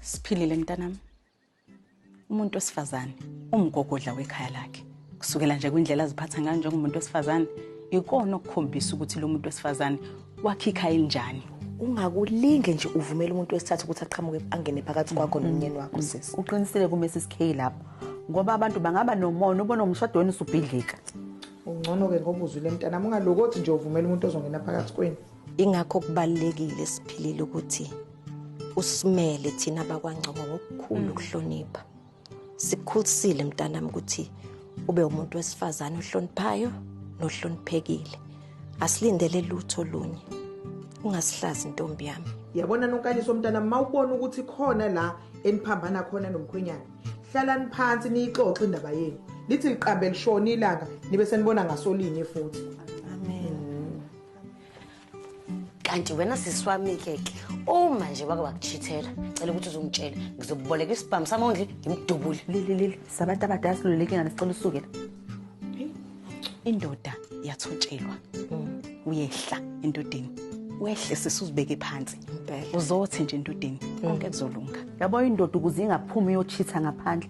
Siphilile mntanami. Umuntu wesifazane umgogodla wekhaya lakhe. Kusukela nje kwindlela aziphatha ngayo njengomuntu wesifazane, ikona okukhombisa ukuthi lo muntu wesifazane wakhe ikhaya elinjani. Ungakulinge nje uvumele umuntu wesithathu ukuthi aqhamuke angene phakathi kwakho nomnyeni wakho sisi. Uqinisile ku-Mrs K lapho, ngoba abantu bangaba nomona, ubone umshado wenu usubhidlika. Ungcono-ke ngoba uzwile mntanami, ungalokothi nje uvumele umuntu ozongena phakathi kwenu. Ingakho kubalulekile siphilile ukuthi usimele thina bakwaNgcobo ngokukhulu ukuhlonipha. Sikukhulisile mntanami ukuthi ube umuntu wesifazane ohloniphayo nohloniphekile. Asilindele lutho lunye. Ungasihlazi ntombi yami. Yabona Nonkanyiso mntanami, uma ubona ukuthi khona la eniphambana khona nomkhwenyana, hlalani phansi niyixoxe indaba yenu. Lithi liqambe lishona ilanga nibe senibona ngasolinye futhi. Amen. Kanti wena sisi wami ke ke uma nje wake wakuchithela, cela ukuthi uzongitshela, ngizokuboleka isibhamu samondli ngimdubule. Lili lili, sabantu abadala siluleke ingane, sicela usuke la. Indoda yathotshelwa. Uyehla endodeni. Wehle sisi uzibeke phansi. Impela. Uzothi nje endodeni konke kuzolunga. Yabo indoda ukuze ingaphumi iyochitha ngaphandle.